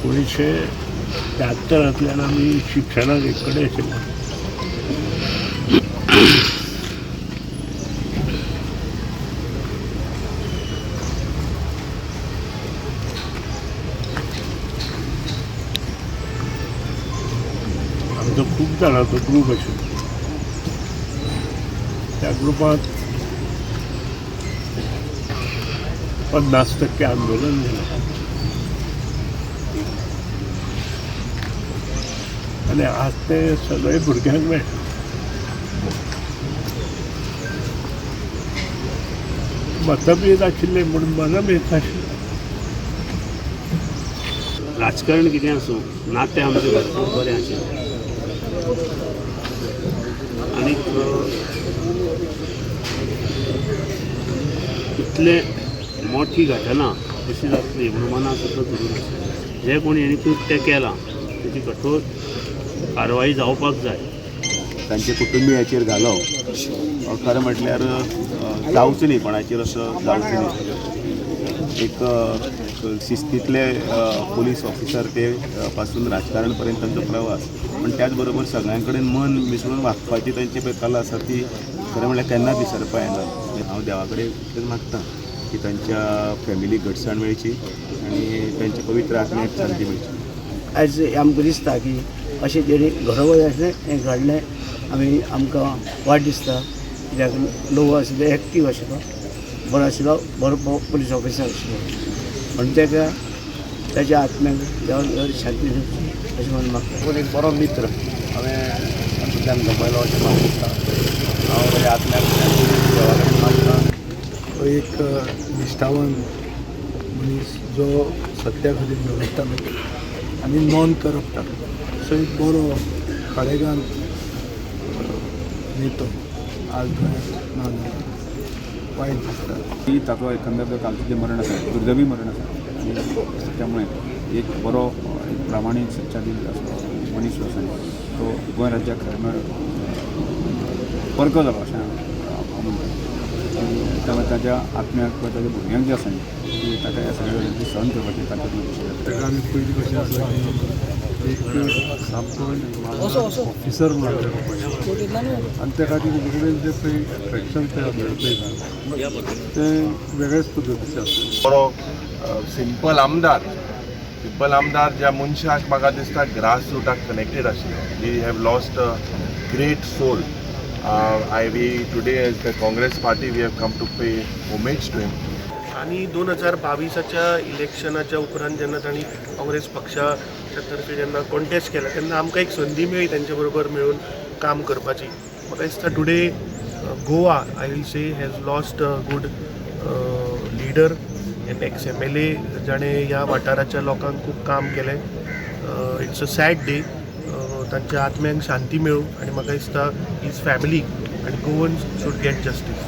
1973तल्यान आमी शिक्षणाक एक कडेन आशिल्ले. आमचो खूब जाणांचो ग्रूप आशिल्लो. त्या ग्रुपांत 50% आंदोलन जालें आनी आज ते सगळे भुरग्यांक मेळटा. मतभेद आशिल्ले म्हूण मनभेद आशिल्ले. राजकारण कितें आसूं, नातें आमचें भरपूर बरें आशिल्लें आनीक इतले मोठी घटना अशी जातली म्हणून मनां सुद्दां धरून आशिल्लें. जें कोण हेणी कृत्य केलां तेची कठोर कारवाई जावपाक जाय. तांचे कुटुंबियाचेर घालो. खरें म्हटल्यार जावचो न्ही, कोणाचेर असो जावचो न्ही. एक शिस्तींतले पुलीस ऑफिसर ते पासून राजकारण पर्यंत तांचो प्रवास, पण त्याच बरोबर सगळ्यां कडेन मन मिसळून वागपाची तांची पळय कला आसा ती खरें म्हळ्यार केन्नाच विसरपा येना. हांव देवा कडेन इतलेंच मागता की तांच्या फॅमिलीक घटसाण मेळची आनी तांच्या पवित्र आत्म्याक शांती मेळची. आयज आमकां दिसता की अशें जेणे घडोवप जाय आसलें हें घडलें. आमी आमकां वायट दिसता कित्याक लोक आशिल्ले एक्टीव आशिल्लो, बरो आशिल्लो, बरो पुलीस ऑफिसर आशिल्लो. म्हणून ताका ताच्या आत्म्याक देवान शांती दिवची अशें म्हणून मागता. एक बरो मित्र हांवें तातूंतल्यान गमयलो अशें म्हाका दिसता. हांव म्हज्या आत्म्याक शांती देवा कडेन मागता. एक निश्ठावन मनीस जो सत्या खातीर झगडटालो आनी नॉन करप्ट, असो एक बरो खडेगांत नेतो आज गोंयांत ना जाला, वायट दिसता. की ताचो एकंदर जो कालचें जें मरण आसा, दुर्दैवी मरण आसा आनी त्यामुळे एक बरो, एक प्रामाणीक, सच्चा दिल असो मनीस जो आसा तो गोंय राज्याक खरें म्हळ्यार परको जालो अशें हांव म्हणटा. आनी त्यामुळे ताच्या आत्म्याक किंवा ताच्या भुरग्यांक जें आसा न्ही की ताका ह्या सगळ्या गजालींची सहन करपाची ताकद मेळची. ताका आमी पयलीं कशें आसा की एक सामको ऑफिसर म्हणून पळयता आनी त्या खातीर तेजे कडेन जें पळय एट्रेक्शन तयार पळयता तें वेगळेच पद्दतीचें आसा. बरो सिंपल आमदार, सिंपल आमदार ज्या मनशाक म्हाका दिसता ग्रास रुटाक कनेक्टेड आशिल्लो. We have lost a great soul. I we today as the Congress party we have come to pay homage to him. आनी 2022 इलेक्शनाच्या उपरांत जेन्ना तांणी काँग्रेस पक्षाच्या तर्फे जेन्ना कॉन्टेस्ट केला तेन्ना आमकां एक संदी मेळ्ळी तांचे बरोबर मेळून काम करपाची. म्हाका दिसता today Goa, I will say, has lost a good leader and ex MLA जाणें ह्या वाठाराच्या लोकांक खूब काम केलें. It's a sad day. तांच्या आत्म्यांक शांती मेळूं आनी म्हाका दिसता his family आनी गोवन्स should get justice.